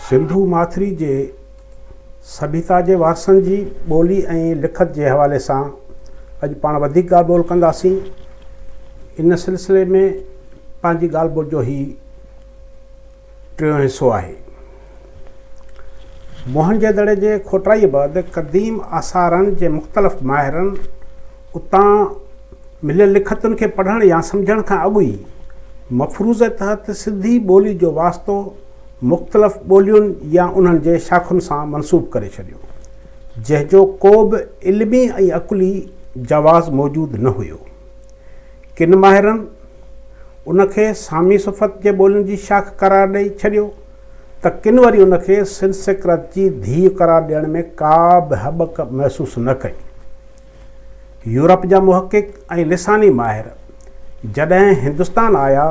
سنڌو ماٿري جي سڀيتا جي وارثن جي ٻولي ۽ لکت جي حوالي سان اڄ پاڻ وڌيڪ ڳالهه ٻولهه ڪنداسين. ان سلسلي ۾ پنهنجي ڳالهه ٻولهه جو هي ٽيون حصو آهي. موهن جي دڙي جي کوٽائيء بعد قديم آثارن جي مختلف ماهرن اتان مليل لکتن کي پڙهڻ يا سمجهڻ کان اڳ ئي مفروضي تحت سنڌي ٻولي جو واسطو مختلف ٻولين يا انهن جي شاخن سان منسوب ڪري ڇڏيو، جنهن جو ڪو به علمي ۽ عقلي جواز موجود نه هيو. ڪن ماهرن ان کي سامي صفت جي ٻولين جي شاخ قرار ڏئي ڇڏيو ته ڪن وري ان کي سنسڪرت جي ڌيء قرار ڏيڻ ۾ ڪا به هٻڪ محسوس نه ڪئي. يورپ جا محقق ۽ لساني ماهر جڏهن هندستان آيا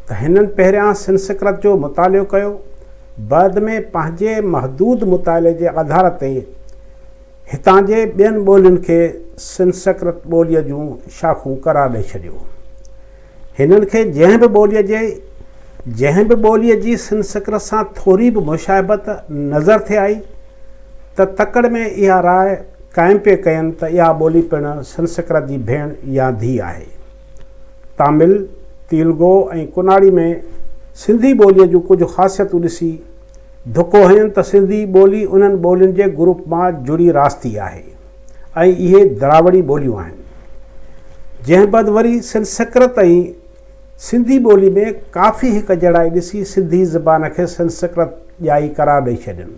ته هنن پهريان سنسڪرت جو مطالعو ڪيو، بعد ۾ پنهنجي محدود مطالعي جي آڌار تي هتان جي ٻين ٻولين کي سنسڪرت ٻوليء جون شاخون قرار ڏئي ڇڏيو. هنن کي جنهن به ٻوليء جي جنهن به ٻوليء جي سنسڪرت سان ٿوري به مشاهبت نظر ٿي آئي ته تڪڙ ۾ اها راء قائم پئي ڪين ته اها ٻولي پڻ سنسڪرت جي ڀيڻ يا ڌيء آهي. تامل، تيلگو ۽ ڪناڙي ۾ سنڌي ٻوليء جون ڪجهه خاصيتون ڏسي ڌڪو هنين ته سنڌي ٻولي انهن ٻولين جي گروپ مان جڙي راس ٿي آهي. ۽ اهي دراوڙي ٻوليون آهن. جنهن بعد وري سنسڪرت ۽ سنڌي ٻولي ۾ ڪافي هڪ جهڙائي ڏسي سنڌي زبان کي سنسڪرت ڄائي قرار ڏئي ڇڏين.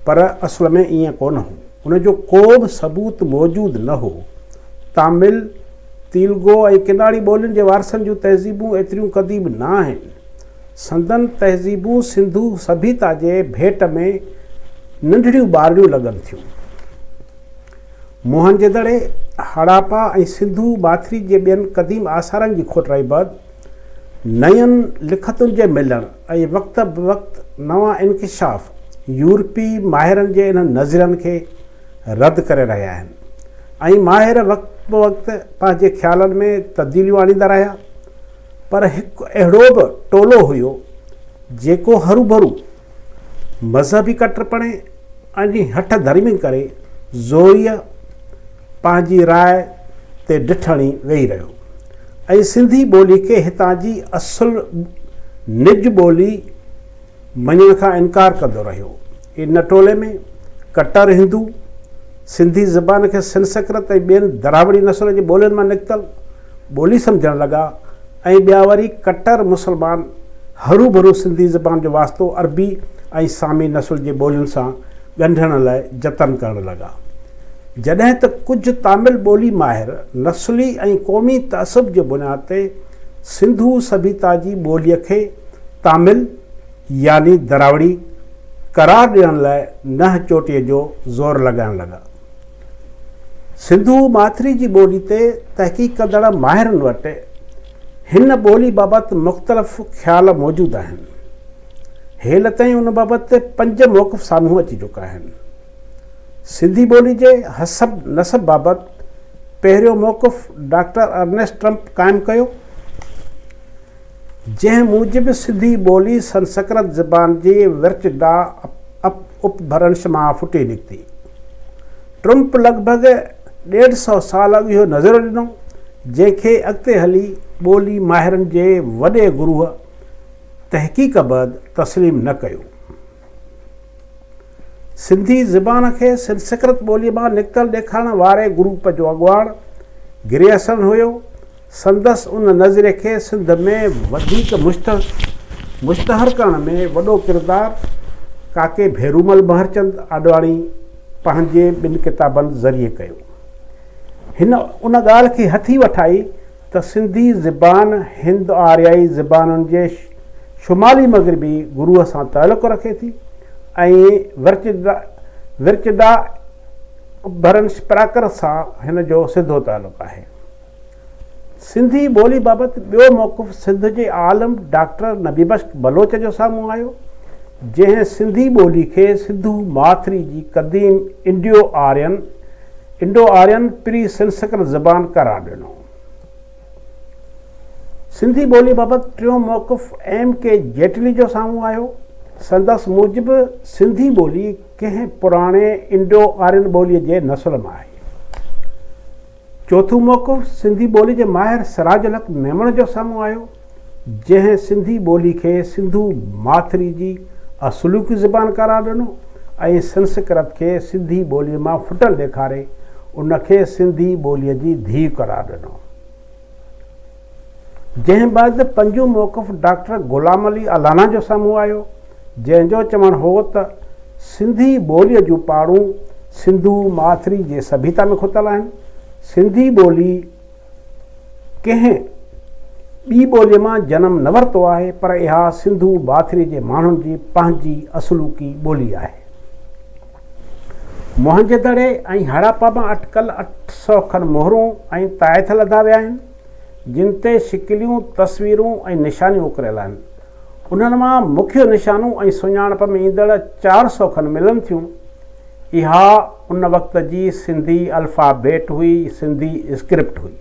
پر اصل ۾ ائين ڪونه هو. ان جو ڪو به ثبوت موجود نه هو. تامل، تيلگو ۽ ڪناڙي ٻولين جي وارثن جون تهذيبون ايتريون قديم نه آهن. سندن تهذيبون سنڌو سڀيتا جي ڀيٽ ۾ ننڍڙيون ٻارڙيون لڳن ٿيون. موهن جي دڙي، هڙاپا ۽ سنڌو ماٿري جي ٻين قديم آثارن جي کوٽرائي بعد نين لکتن جي ملڻ ۽ وقت بوقت نوان انڪشاف يورپي ماهرن جي انهن نظرين کي رد ڪري رهيا آهن ۽ ماهر وقت بوقت پنهنجي خيالن ۾ تبديليون آڻيندا رهيا. پر هڪ اهڙو به ٽولو هيو جيڪو هروڀرو مذهبي ڪٽرپڻي ۽ هٺ ڌرمي ڪري زوريء پنهنجي راء تي ڊٺ هڻي ويهي رهيو ۽ سنڌي ٻولي کي هتان جي اصل نج ٻولي مڃڻ کان انڪار ڪندو رهيو. ان ٽولي ۾ ڪٽر هندو، سنڌي زبان کي سنسڪرت ۽ ٻين دراوڙي نسل جي ٻولين مان نڪتل ٻولي سمجهڻ لڳا ۽ ٻيا وري ڪٽر مسلمان هروڀرو سنڌي زبان جو واسطو عربي ۽ سامي نسل جي ٻولين سان ڳنڍڻ لاء جتن ڪرڻ لڳا. جڏهن ته ڪجهه تامل ٻولي ماهر نسلي ۽ قومي تعصب جي بنياد تي سنڌو سڀيتا جي ٻوليء کي تامل يعني دراوڙي قرار ڏيڻ لاء ننهن چوٽيء جو زور لڳائڻ لڳا. سنڌو ماٿري جي ٻولي تي تحقيق ڪندڙ ماهرن وٽ هن ٻولي بابت مختلف خيال موجود آهن. هيل تائين ان بابت پنج موقف سامهون اچي چڪا آهن. سنڌي ٻولي جي حسب نسب بابت پهريون موقف ڊاڪٽر ارنيسٽ ٽرمپ قائم ڪيو. جنهن موجب سنڌي ٻولي سنسڪرت زبان جي ورچڊا اپڀرنش مان ڦٽي نڪتي. ٽرمپ لڳ ڀڳ ڏيڍ سئو سال اڳ اهو نظريو ڏنو، جنهن کي اڳتي هلي ٻولي ماهرن جي وڏي گروهه تحقيق بعد تسليم نه ڪيو. سنڌي زبان کي سنسڪرت ٻوليء مان نڪتل ڏيکارڻ واري گروپ جو اڳواڻ گريئرسن هيو. سندس ان نظريي کي سنڌ ۾ وڌيڪ مشتهر ڪرڻ ۾ وڏو ڪردار ڪاڪي ڀيرومل مهرچند آڏواڻي پنهنجي ٻن ڪتابن ذريعي ڪيو. هن ان ڳالهه کي هٿي وٺائي ته سنڌي زبان هند آريائي زبانن جي شمالي مغربي گروهه سان تعلق رکي ٿي ۽ ورچڊا اپڀرنش پراڪرت سان هن جو سڌو تعلق آهي. سنڌي ٻولي بابت ٻيو موقف سنڌ جي عالم ڊاڪٽر نبي بخش بلوچ جو سامهون آيو، جنهن سنڌي ٻولي کي سنڌو ماٿري جي قديم Indo Aryan, Indo Aryan pre Sanskrit زبان قرار ڏنو. سنڌي ٻولي بابت ٽيون موقف ايم ڪي جيٽلي جو سامهون آيو. سندس موجب سنڌي ٻولي ڪنهن پراڻي انڊو آرين ٻوليء جي نسل مان آهي. چوٿون موقف سنڌي ٻولي جي ماهر سراج الحق ميمڻ جو سامهون آيو، جنهن سنڌي ٻولي کي سنڌو ماٿري جي اصلوڪي زبان قرار ڏنو ۽ سنسڪرت کي سنڌي ٻوليء مان ڦٽل ڏيکاري ان کي سنڌي ٻوليء جي ڌيء قرار ڏنو. جنهن بعد پنجون موقف ڊاڪٽر غلام علي الانا جو سامهون آيو، جنهن جو چوڻ هو ته سنڌي ٻوليء جون پاڙون سنڌو ماٿري جي سڀيتا ۾ کتل آهن، سنڌي ٻولي ڪنهن ٻي ٻوليء مان جنم نه ورتو آهي، پر اها سنڌو ماٿري جي ماڻهن جي پنهنجي اصلوڪي ٻولي آهي. موهن جي دڙي ۽ هڙاپا مان اٽڪل 800 کن مهرون ۽ تائٿ لڌا ويا آهن، جن تي شڪليون، تصويرون ۽ نشانيون اڪريل آهن. انهن مان مکيه نشانون ۽ سڃاڻپ ۾ ايندڙ 400 کن ملن ٿيون. اها ان وقت جي سنڌي الفابيٽ هئي، سنڌي اسڪرپٽ هئي.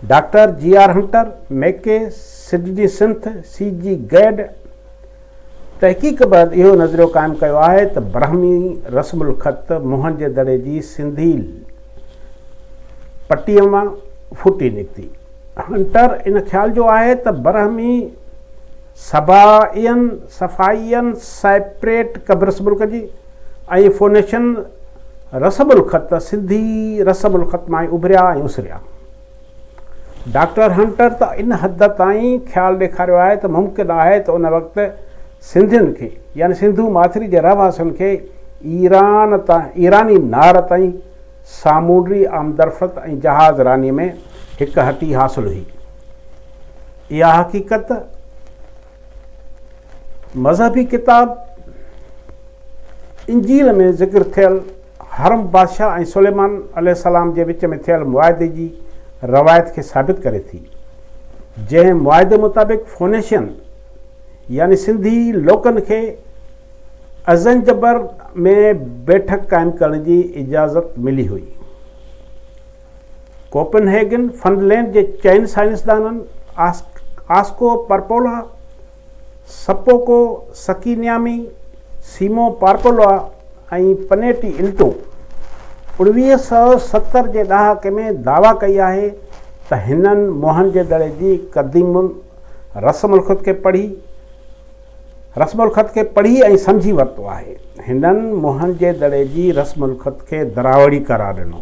Doctor G R Hunter, Mackay, Sydney Smith, C G Gadd تحقيق بعد اهو نظريو قائم ڪيو آهي ته برهمي رسم الخط موهن جي دڙي جي سنڌي پٽيء مان ڦٽي نڪتي. هنٽر ان خيال جو آهي ته برهمي سبائين، صفائين، سائپريٽ قبرص ملڪ جي، ۽ فونيشن رسم الخط سنڌي رسم الخط مان ئي اڀريا ۽ اسريا. ڊاڪٽر هنٽر ته ان حد تائين خيال ڏيکاريو آهي ته ممڪن آهي ته ان وقت سنڌين کي يعني سنڌو ماٿري جي رهواسين کي ايران تان ايراني نار تائين سامونڊي آمدرفت ۽ جهاز راني ۾ هڪ هٽي حاصل هئي. اها حقيقت مذهبي ڪتاب انجيل ۾ ذڪر ٿيل حرم بادشاهه ۽ سليمان عليه السلام جي وچ ۾ ٿيل معاهدي جي روايت کي ثابت ڪري ٿي، جنهن معاهدي مطابق فونيشين يعني سنڌي لوڪن کي ازنجبر ۾ بيٺڪ قائم ڪرڻ جي اجازت ملي هئي. ڪوپن هيگن، فنلينڊ جي چئن سائنسدانن آسڪو پرپولا، سپوڪو سڪينيامي، سيمو پارپولا ۽ پنيٽي الٽو 1970 جي ڏهاڪي ۾ دعويٰ ڪئي آهي ته هنن موهن جي دڙي جي قديم رسم الخط کي پڙهي رسم الخط کي پڙهي ۽ سمجهي ورتو آهي. هنن موهن جي دڙي جي رسم الخط کي دراوڙي قرار ڏنو.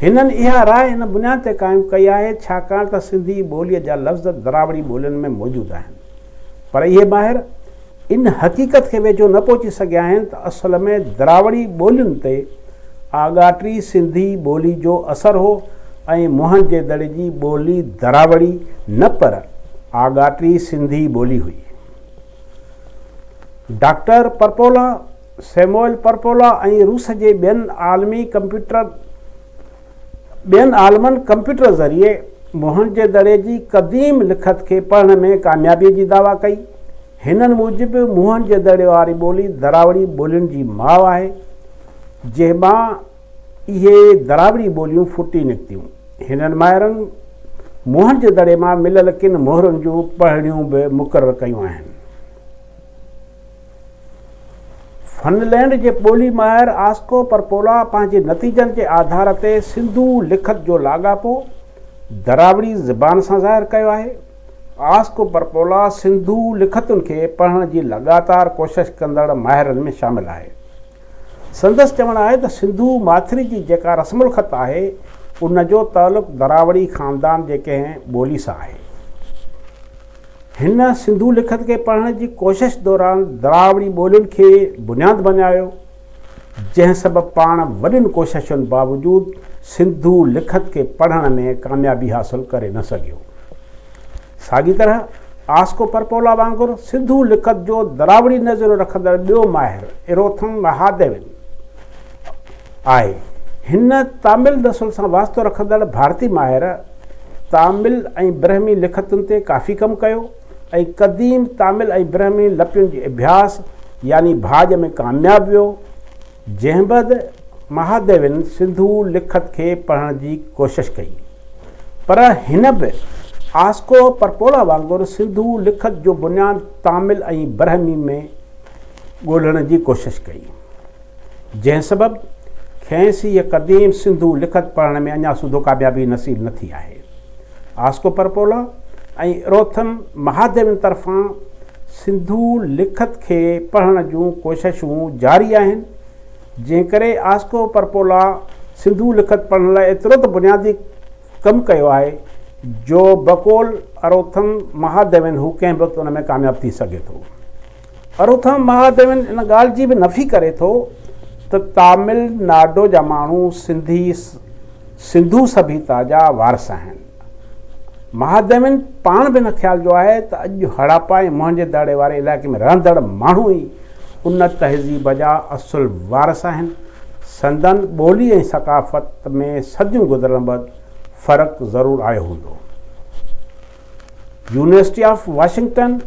هنن اها راء ان بنياد تي قائم ڪئي آهي، ڇاڪاڻ ته سنڌي ٻوليء جا لفظ دراوڙي ٻولين ۾ موجود آهن. پر اهي ماهر ان حقيقت کي ويجهو نه پهچي سگهيا آهن ته اصل ۾ دراوڙي ٻولين تي آڳاٽي سنڌي ٻولي جو اثر هو ۽ موهن جي دڙي جي ٻولي دراوڙي نه پر آڳاٽي سنڌي ٻولي هئي. ڊاڪٽر پرپولا، سيموئل پرپولا ۽ روس جي ٻين عالمي ڪمپيوٽر ٻين عالمن ڪمپيوٽر ذريعي موهن جي دڙي جي قديم لکت کي پڙهڻ ۾ ڪاميابي جي دعويٰ ڪئي. هنن موجب موهن جي دڙي واري ٻولي دراوڙي ٻولين جي ماء آهي، جنهن مان اهي دراوڙي ٻوليون ڦٽي نڪتيون. هنن ماهرن موهن جي دڙي مان مليل ڪن مهرن جون پڙهڻيون به مقرر ڪيون آهن. فنلينڊ جي ٻولي ماهر آسڪو پرپولا پنهنجي نتيجن جي آڌار تي سنڌو لکت جو لاڳاپو دراوڙي زبان سان ظاهر ڪيو آهي. آسڪو پرپولا سنڌو لکتن کي پڙهڻ جي لڳاتار ڪوشش ڪندڙ ماهرن ۾ شامل آهي. سندس چوڻ آهي ته سنڌو ماٿري جي جيڪا رسم الخط آهي، ان جو تعلق دراوڙي خاندان جي ڪنهن ٻولي سان آهي. هن سنڌو لکت کي پڙهڻ جي ڪوشش دوران دراوڙي ٻولين کي بنياد بنايو، جنهن سبب پاڻ وڏين ڪوششن باوجود سنڌو لکت کي پڙهڻ ۾ ڪاميابي حاصل ڪري نه سگهيو. ساڳي طرح آسڪو پرپولا وانگر سنڌو لکت جو دراوڙي نظريو رکندڙ ٻيو ماهر اروٿم مهاديون آهي. هن تامل نسل سان واسطو رکندڙ ڀارتي ماهر تامل ۽ برهمي لکتن تي ڪافي ڪم ڪيو ۽ قديم تامل ۽ برهمي لپين جي اڀياس يعني ڀاڄ ۾ ڪامياب ويو. جنهن بعد مهاديون سنڌو لکت کي پڙهڻ جي ڪوشش ڪئي، پر هن به آسڪو پرپولا وانگر سنڌو لکت جو بنياد تامل ۽ برهمي ۾ ڳولڻ جي ڪوشش ڪئي، جنهن سبب کيس هيء قديم سنڌو لکت پڙهڻ ۾ اڃا سوڌو ڪاميابي نصيب نه ٿي آهي. آسڪو پرپولا ۽ اروٿم مهاديون طرفان سنڌو لکت کي پڙهڻ جون ڪوششون جاري آهن، جنهن ڪري آسڪو پرپولا سنڌو لکت پڙهڻ لاء ايترو ته بنيادي ڪم ڪيو آهي جو بقول اروٿم مهاديون هو ڪنهن به وقت ان ۾ ڪامياب ٿي سگهي ٿو. اروٿم مهاديون ان ڳالهه جي به نفي ڪري ٿو ته تامل ناڊو جا ماڻهو سنڌي سنڌو سڀيتا جا وارث آهن. مهاديون پاڻ به ان خيال جو آهي ته اڄ هڙاپا ۽ موهن جي دڙي واري علائقي ۾ رهندڙ ماڻهو ئي ان تهذيب جا اصل وارث آهن. سندن ٻولي ۽ ثقافت ۾ صديون گذرڻ بعد فرق ضرور آيو هوندو. يونيورسٽي آف واشنگٽن،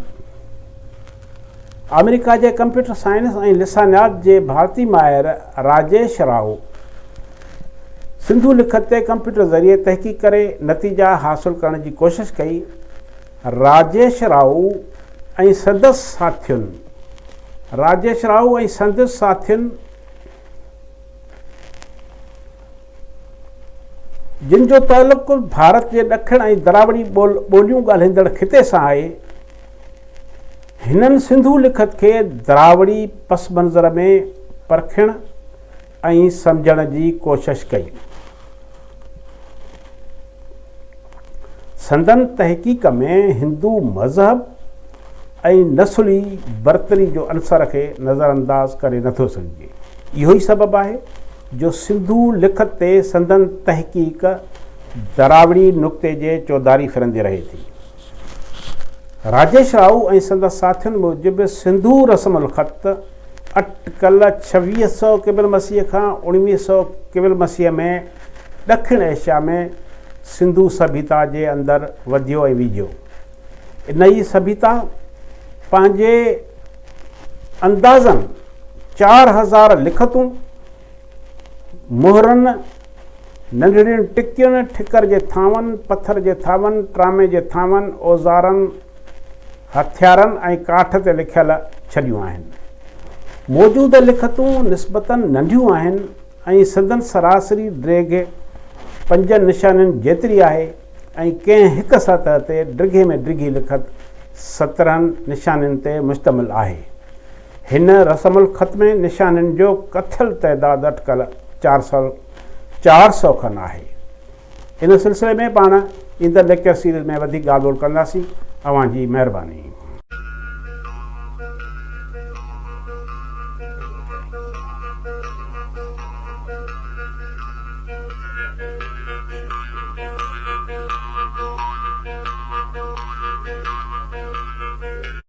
آمريڪا جي ڪمپيوٽر سائنس ۽ لسانيات جي ڀارتي ماهر راجيش رائو سنڌو لکت تي ڪمپيوٽر ذريعي تحقيق ڪري نتيجا حاصل ڪرڻ جي ڪوشش ڪئي. راجيش رائو ۽ سندس ساٿين راجيش رائو ۽ سندس ساٿين جن جو تعلق ڀارت جي ڏکڻ ۽ دراوڙي ٻوليون ڳالهائيندڙ خطي سان آهي، هنن سنڌو لکت کي دراوڙي پس منظر ۾ پرکڻ ۽ سمجهڻ جي ڪوشش ڪئي. سندن تحقيق ۾ هندو مذهب ۽ نسلي برتري جو عنصر کي نظرانداز ڪري نٿو سگهجي. اهو ئي سبب آهي جو سنڌو لکت تي سندن تحقيق دراوڙي نقطي جي چوڌاري ڦرندي رهي ٿي. راجيش رائو ۽ سندس ساٿين موجب سنڌو رسم الخط اٽڪل 2600 قبل مسيح کان 1900 قبل مسيح ۾ ڏکڻ ايشيا ۾ سنڌو سڀيتا جي اندر وڌيو ۽ ويجهيو. انهيء سڀيتا پنهنجي اندازن 4000 لکتون، مهرن، ننڍڙين ٽڪين، ٺڪر جي ٿانون، پٿر جي ٿانون، ٽرامي جي ٿانون، اوزارن، هٿيارن ۽ ڪاٺ تي لکيل ڇڏيون آهن. موجوده لکتون نسبتاً ننڍيون آهن ۽ سندن سراسري ڊيگهه پنجن نشانين جيتري آهي ۽ ڪنهن هڪ سطح تي ڊگهي ۾ ڊگهي لکت 17 نشانين تي مشتمل آهي. هن رسم الخط ۾ نشانين جو ڪٿيل تعداد اٽڪل 400 کن آهي. ان سلسلي ۾ پاڻ ايندڙ ليڪچر سيريز ۾ وڌيڪ ڳالهه ٻولهه ڪنداسين. اوهان جي مهرباني.